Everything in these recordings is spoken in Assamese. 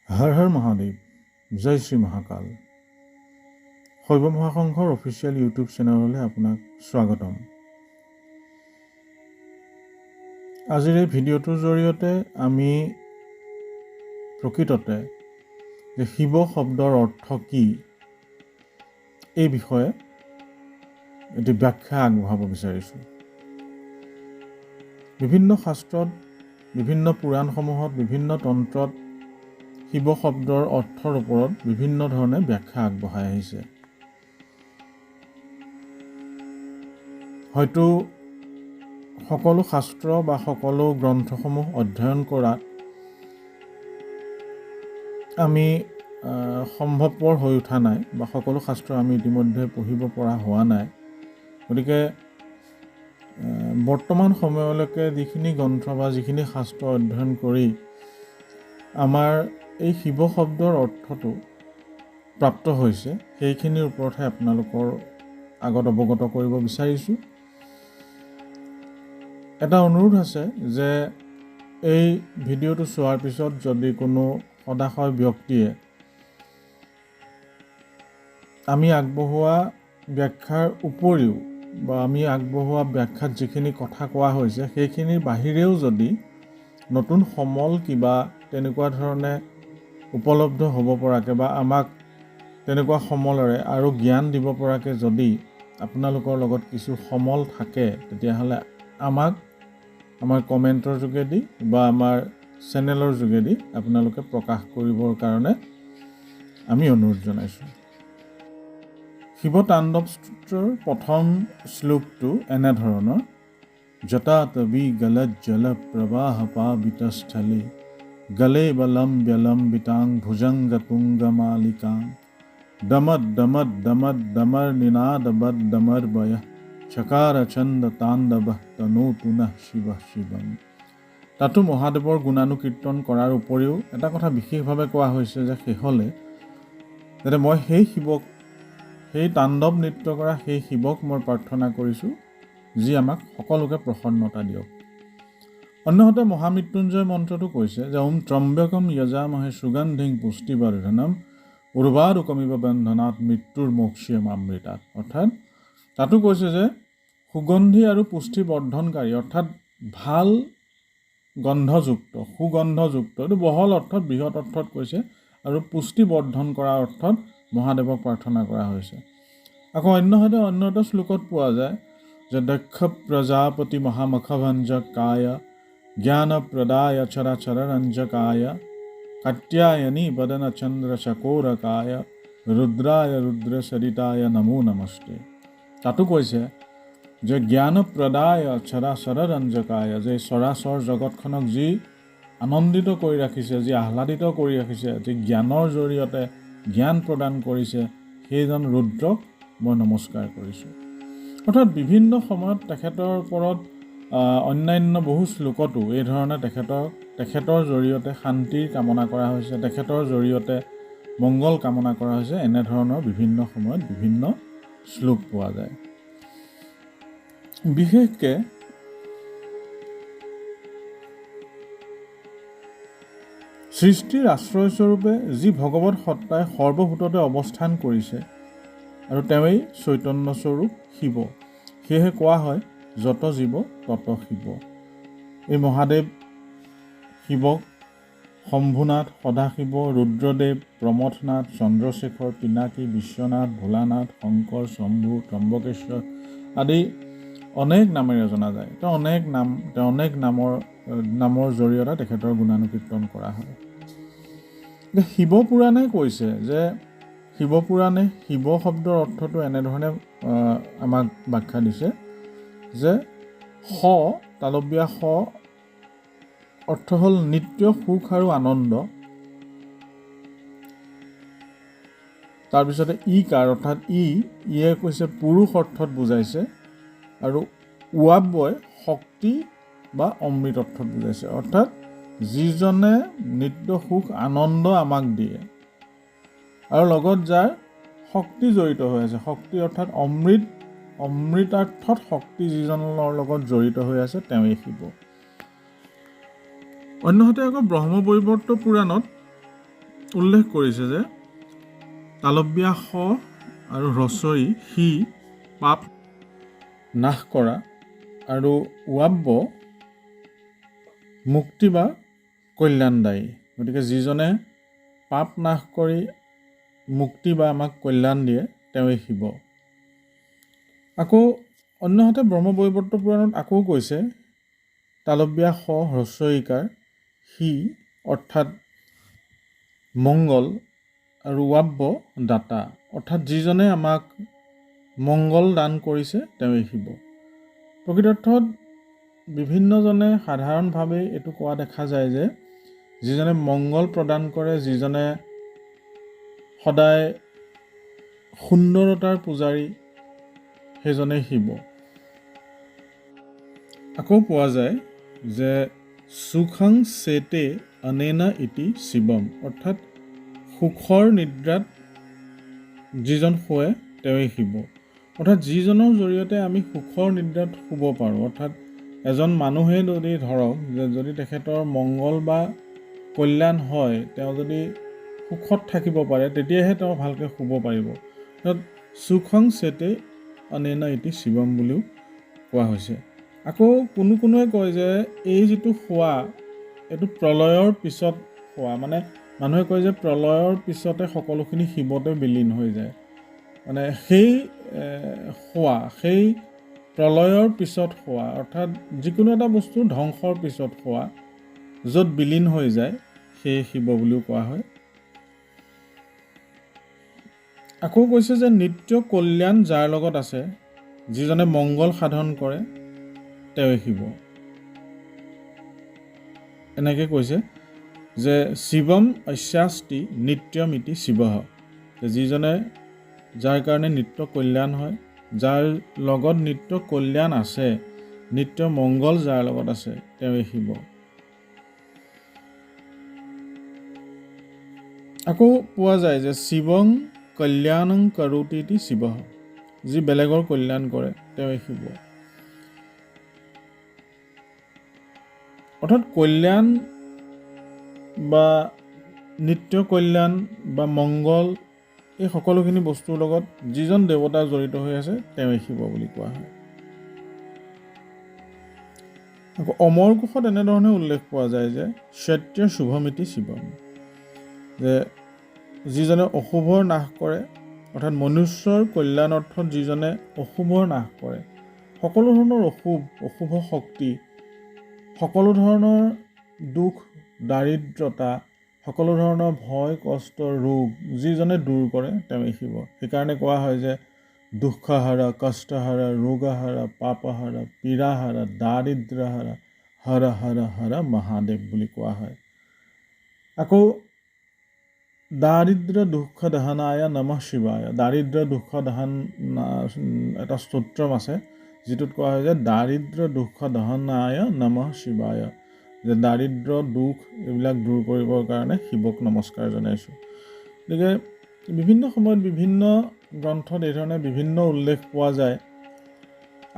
হৰ হৰ মহাদেৱ, জয় শ্ৰী মহাকাল। শৈৱ মহাসংঘৰ অফিচিয়েল ইউটিউব চেনেললৈ আপোনাক স্বাগতম। আজিৰ এই ভিডিঅ'টোৰ জৰিয়তে আমি প্ৰকৃততে যে শিৱ শব্দৰ অৰ্থ কি এই বিষয়ে এটি ব্যাখ্যা আগবঢ়াব বিচাৰিছোঁ। বিভিন্ন শাস্ত্ৰত, বিভিন্ন পুৰাণসমূহত, বিভিন্ন তন্ত্ৰত শিৱ শব্দৰ অৰ্থৰ ওপৰত বিভিন্ন ধৰণে ব্যাখ্যা আগবঢ়াই আহিছে। হয়তো সকলো শাস্ত্ৰ বা সকলো গ্ৰন্থসমূহ অধ্যয়ন কৰাত আমি সম্ভৱপৰ হৈ উঠা নাই বা সকলো শাস্ত্ৰ আমি ইতিমধ্যে পঢ়িব পৰা হোৱা নাই। গতিকে বৰ্তমান সময়লৈকে যিখিনি গ্ৰন্থ বা যিখিনি শাস্ত্ৰ অধ্যয়ন কৰি আমাৰ এই শিৱ শব্দৰ অৰ্থটো প্ৰাপ্ত হৈছে, সেইখিনিৰ ওপৰতহে আপোনালোকৰ আগত অৱগত কৰিব বিচাৰিছোঁ। এটা অনুৰোধ আছে যে এই ভিডিঅ'টো চোৱাৰ পিছত যদি কোনো সদাশয় ব্যক্তিয়ে আমি আগবঢ়োৱা ব্যাখ্যাৰ উপৰিও বা আমি আগবঢ়োৱা ব্যাখ্যাত যিখিনি কথা কোৱা হৈছে সেইখিনিৰ বাহিৰেও যদি নতুন সমল কিবা তেনেকুৱা ধৰণে উপলব্ধ হ'ব পৰাকৈ বা আমাক তেনেকুৱা সমলেৰে আৰু জ্ঞান দিব পৰাকৈ যদি আপোনালোকৰ লগত কিছু সমল থাকে, তেতিয়াহ'লে আমাক আমাৰ কমেণ্টৰ যোগেদি বা আমাৰ চেনেলৰ যোগেদি আপোনালোকে প্ৰকাশ কৰিবৰ কাৰণে আমি অনুৰোধ জনাইছোঁ। শিৱ তাণ্ডৱ স্তোত্ৰৰ প্ৰথম শ্লোকটো এনেধৰণৰ: জটাতবী গলজ্জল জল প্ৰবাহ পাবিতস্থলে গলে বলম্ব্যলম্বিতাং ভুজংগ তুংগমালিকাং দমদ দমদ দমদ দমৰ নিনাদবদ দমৰ্বয় চকাৰ ছন্দ তাণ্ডৱ তনোতু নঃ শিৱ শিৱম। তাতো মহাদেৱৰ গুণানুকীৰ্তন কৰাৰ উপৰিও এটা কথা বিশেষভাৱে কোৱা হৈছে যে শেষলে যাতে মই সেই শিৱক, সেই তাণ্ডৱ নৃত্য কৰা সেই শিৱক মই প্ৰাৰ্থনা কৰিছোঁ যি আমাক সকলোকে প্ৰসন্নতা দিয়ক। অন্যহাতে মহামৃত্যুঞ্জয় মন্ত্ৰটো কৈছে যে ওম ত্ৰম্বকম য়জামহে সুগন্ধিং পুষ্টিবৰ্ধনম উৰ্বাৰুকমিৱ বন্ধনাত মৃত্যুৰ মোক্ষীয়মামৃতাত। অৰ্থাৎ তাতো কৈছে যে সুগন্ধি আৰু পুষ্টিবৰ্ধনকাৰী, অৰ্থাৎ ভাল গন্ধযুক্ত, সুগন্ধযুক্ত, এইটো বহল অৰ্থত, বৃহৎ অৰ্থত কৈছে, আৰু পুষ্টিবৰ্ধন কৰা অৰ্থত মহাদেৱক প্ৰাৰ্থনা কৰা হৈছে। আকৌ অন্যহাতে অন্য এটা শ্লোকত পোৱা যায় যে দক্ষ প্ৰজাপতি মহামখভঞ্জকায় জ্ঞান প্ৰদায় চৰাচৰৰঞ্জকায় কাত্যায়নী বদন চন্দ্ৰ চকোৰকায় ৰুদ্ৰায় ৰুদ্ৰ সৰিতায় নমো নমস্তে। তাতো কৈছে যে জ্ঞান প্ৰদায় চৰাচৰৰঞ্জকায়, যে চৰাচৰ জগতখনক যি আনন্দিত কৰি ৰাখিছে, যি আহ্লাদিত কৰি ৰাখিছে, যি জ্ঞানৰ জৰিয়তে জ্ঞান প্ৰদান কৰিছে, সেইজন ৰুদ্ৰক মই নমস্কাৰ কৰিছোঁ। অৰ্থাৎ বিভিন্ন সময়ত তেখেতৰ ওপৰত অন্যান্য বহু শ্লোকতো এই ধৰণে তেখেতৰ জৰিয়তে শান্তিৰ কামনা কৰা হৈছে, তেখেতৰ জৰিয়তে মংগল কামনা কৰা হৈছে। এনেধৰণৰ বিভিন্ন সময়ত বিভিন্ন শ্লোক পোৱা যায়। বিশেষকৈ সৃষ্টিৰ আশ্ৰয়স্বৰূপে যি ভগৱত সত্তাই সৰ্বভূততে অৱস্থান কৰিছে আৰু তেওঁৱেই চৈতন্যস্বৰূপ শিৱ, সেয়েহে কোৱা হয় যত জীৱ তত শিৱ। এই মহাদেৱ শিৱক শম্ভুনাথ, সদাশিৱ, ৰুদ্ৰদেৱ, প্ৰমথনাথ, চন্দ্ৰশেখৰ, পিনাকী, বিশ্বনাথ, ভোলানাথ, শংকৰ, শম্ভু, ত্ৰম্বকেশ্বৰ আদি অনেক নামেৰে জনা যায়। তেওঁ অনেক নাম, তেওঁ অনেক নামৰ জৰিয়তে তেখেতৰ গুণানুকীৰ্তন কৰা হয়। শিৱপুৰাণে কৈছে যে শিৱপুৰাণে শিৱ শব্দৰ অৰ্থটো এনেধৰণে আমাক ব্যাখ্যা দিছে যে স তালব্যা স অৰ্থ হ'ল নিত্য সুখ আৰু আনন্দ। তাৰপিছতে ই কাৰ, অৰ্থাৎ ইয়ে কৈছে পুৰুষ অৰ্থত বুজাইছে, আৰু ৱাব্যই শক্তি বা অমৃত অৰ্থত বুজাইছে। অৰ্থাৎ যিজনে নিত্য সুখ আনন্দ আমাক দিয়ে আৰু লগত যাৰ শক্তি জড়িত হৈ আছে, শক্তি অৰ্থাৎ অমৃত, অমৃতাৰ্থত শক্তি যিজনৰ লগত জড়িত হৈ আছে তেওঁৱেই শিৱ। অন্যহাতে আকৌ ব্ৰহ্মবৈবৰ্ত পুৰাণত উল্লেখ কৰিছে যে তালব্যা স আৰু হ্ৰস্বই সি পাপ নাশ কৰা আৰু ৱাব্য মুক্তি বা কল্যাণদায়ী। গতিকে যিজনে পাপ নাশ কৰি মুক্তি বা আমাক কল্যাণ দিয়ে তেওঁৱেই শিৱ। আকৌ অন্যহাতে ব্ৰহ্মবৈবৰ্ত পুৰাণত আকৌ কৈছে তালব্যা স হ্ৰস্বইকাৰ সি অৰ্থাৎ মংগল আৰু ৱাব্য দাতা, অৰ্থাৎ যিজনে আমাক মংগল দান কৰিছে তেওঁৱেই শিৱ। প্ৰকৃতাৰ্থত বিভিন্নজনে সাধাৰণভাৱে এইটো কোৱা দেখা যায় যে যিজনে মংগল প্ৰদান কৰে, যিজনে সদায় সুন্দৰতাৰ পূজাৰী, সেইজনেই শিৱ। আকৌ পোৱা যায় যে সুখং চেতে অনেনা ইতি শিৱম, অৰ্থাৎ সুখৰ নিদ্ৰাত যিজন শোৱে তেওঁৱেই শিৱ। অৰ্থাৎ যিজনৰ জৰিয়তে আমি সুখৰ নিদ্ৰাত শুব পাৰোঁ, অৰ্থাৎ এজন মানুহে যদি ধৰক যে যদি তেখেতৰ মংগল বা কল্যাণ হয়, তেওঁ যদি সুখত থাকিব পাৰে, তেতিয়াহে তেওঁ ভালকৈ শুব পাৰিব। অৰ্থাৎ সুখং চেতে অনেনা ইতি শিৱম বুলিও কোৱা হৈছে। আকৌ কোনো কোনোৱে কয় যে এই যিটো শোৱা, এইটো প্ৰলয়ৰ পিছত শোৱা, মানে মানুহে কয় যে প্ৰলয়ৰ পিছতে সকলোখিনি শিৱতে বিলীন হৈ যায়, মানে সেই শোৱা, সেই প্ৰলয়ৰ পিছত শোৱা, অৰ্থাৎ যিকোনো এটা বস্তু ধ্বংসৰ পিছত শোৱা, য'ত বিলীন হৈ যায় সেই শিৱ বুলিও কোৱা হয়। আকৌ কৈছে যে নিত্য কল্যাণ যাৰ লগত আছে, যিজনে মংগল সাধন কৰে তেওঁৱেই শিৱ। এনেকৈ কৈছে যে শিৱম অস্যাস্তি নিত্যমিতি শিৱঃ, যিজনে যাৰ কাৰণে নিত্য কল্যাণ হয়, যাৰ লগত নিত্য কল্যাণ আছে, নিত্য মংগল যাৰ লগত আছে তেওঁৱেই শিৱ। আকৌ পোৱা যায় যে শিৱং কল্যাণং কৰোতিতি শিৱঃ, যি বেলেগৰ কল্যাণ কৰে তেওঁৱেই শিৱ। অৰ্থাৎ কল্যাণ বা নিত্য কল্যাণ বা মংগল, এই সকলোখিনি বস্তুৰ লগত যিজন দেৱতা জড়িত হৈ আছে তেওঁৱেই শিৱ বুলি কোৱা হয়। আকৌ অমৰ কোষত এনেধৰণে উল্লেখ পোৱা যায় যে সত্য শুভমিতি শিৱম, যে যিজনে অশুভৰ নাশ কৰে, অৰ্থাৎ মনুষ্যৰ কল্যাণাৰ্থত যিজনে অশুভৰ নাশ কৰে, সকলো ধৰণৰ অশুভ, অশুভ শক্তি, সকলো ধৰণৰ দুখ, দাৰিদ্ৰতা, সকলো ধৰণৰ ভয়, কষ্ট, ৰোগ যিজনে দূৰ কৰে তেওঁৱেই শিৱ। সেইকাৰণে কোৱা হয় যে দুঃখহৰ, কষ্টহৰ, ৰোগহৰ, পাপহৰ, পীড়াহৰ, দাৰিদ্ৰহৰ, হৰ হৰ হৰ মহাদেৱ বুলি কোৱা হয়। আকৌ দাৰিদ্ৰ দুঃখ দহনায় নমঃ শিৱায়, দাৰিদ্ৰ দুঃখ দহন এটা স্তোত্ৰম আছে যিটোত কোৱা হয় যে দাৰিদ্ৰ দুঃখ দহনায় নমঃ শিৱায়, যে দাৰিদ্ৰ দুখ এইবিলাক দূৰ কৰিবৰ কাৰণে শিৱক নমস্কাৰ জনাইছোঁ। গতিকে বিভিন্ন সময়ত বিভিন্ন গ্ৰন্থত এই ধৰণে বিভিন্ন উল্লেখ পোৱা যায়।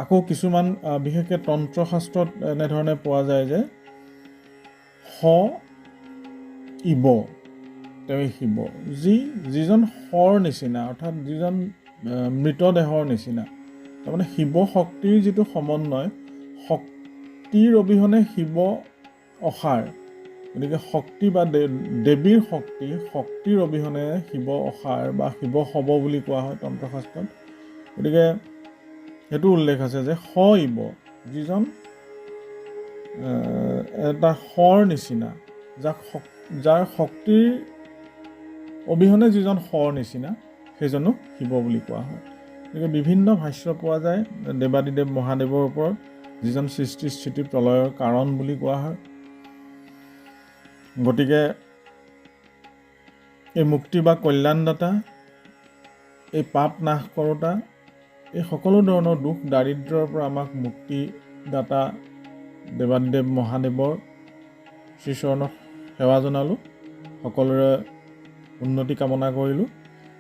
আকৌ কিছুমান বিশেষকৈ তন্ত্ৰশাস্ত্ৰত এনেধৰণে পোৱা যায় যে স ইব তেওঁৱেই শিৱ, যিজন শৰ নিচিনা, অৰ্থাৎ যিজন মৃতদেহৰ নিচিনা, তাৰমানে শিৱ শক্তিৰ যিটো সমন্বয়, শক্তিৰ অবিহনে শিৱ অসাৰ, গতিকে শক্তি বা দেৱীৰ শক্তি, শক্তিৰ অবিহনে শিৱ অসাৰ বা শিৱ শৱ বুলি কোৱা হয় তন্ত্ৰশাস্ত্ৰত। গতিকে সেইটো উল্লেখ আছে যে স ইব, যিজন এটা শৰ নিচিনা, যাৰ শক্তিৰ অবিহনে যিজন শৰ নিচিনা, সেইজনো শিৱ বুলি কোৱা হয়। গতিকে বিভিন্ন ভাষ্য পোৱা যায় দেৱাদিদেৱ মহাদেৱৰ ওপৰত, যিজন সৃষ্টি স্থিতি প্ৰলয়ৰ কাৰণ বুলি কোৱা হয়। গতিকে এই মুক্তি বা কল্যাণদাতা, এই পাপ নাশ কৰোঁতা, এই সকলো ধৰণৰ দুখ দাৰিদ্ৰৰ পৰা আমাক মুক্তিদাতা দেৱাদিদেৱ মহাদেৱৰ শ্ৰীচৰণত সেৱা জনালোঁ। সকলোৰে উন্নতি কামনা কৰিলোঁ।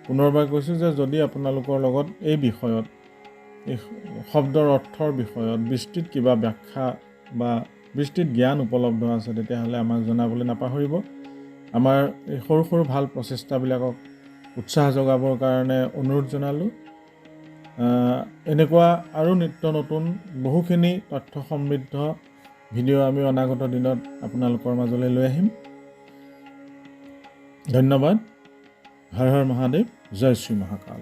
পুনৰবাৰ কৈছোঁ যে যদি আপোনালোকৰ লগত এই বিষয়ত, এই শব্দৰ অৰ্থৰ বিষয়ত বিস্তৃত কিবা ব্যাখ্যা বা বিস্তৃত জ্ঞান উপলব্ধ আছে, তেতিয়াহ'লে আমাক জনাবলৈ নাপাহৰিব। আমাৰ এই সৰু সৰু ভাল প্ৰচেষ্টাবিলাকক উৎসাহ যোগাবৰ কাৰণে অনুৰোধ জনালোঁ। এনেকুৱা আৰু নিত্য নতুন বহুখিনি তথ্য সমৃদ্ধ ভিডিঅ' আমি অনাগত দিনত আপোনালোকৰ মাজলৈ লৈ আহিম। ধন্যবাদ। হৰ হৰ মহাদেৱ, জয় শ্ৰী মহাকাল।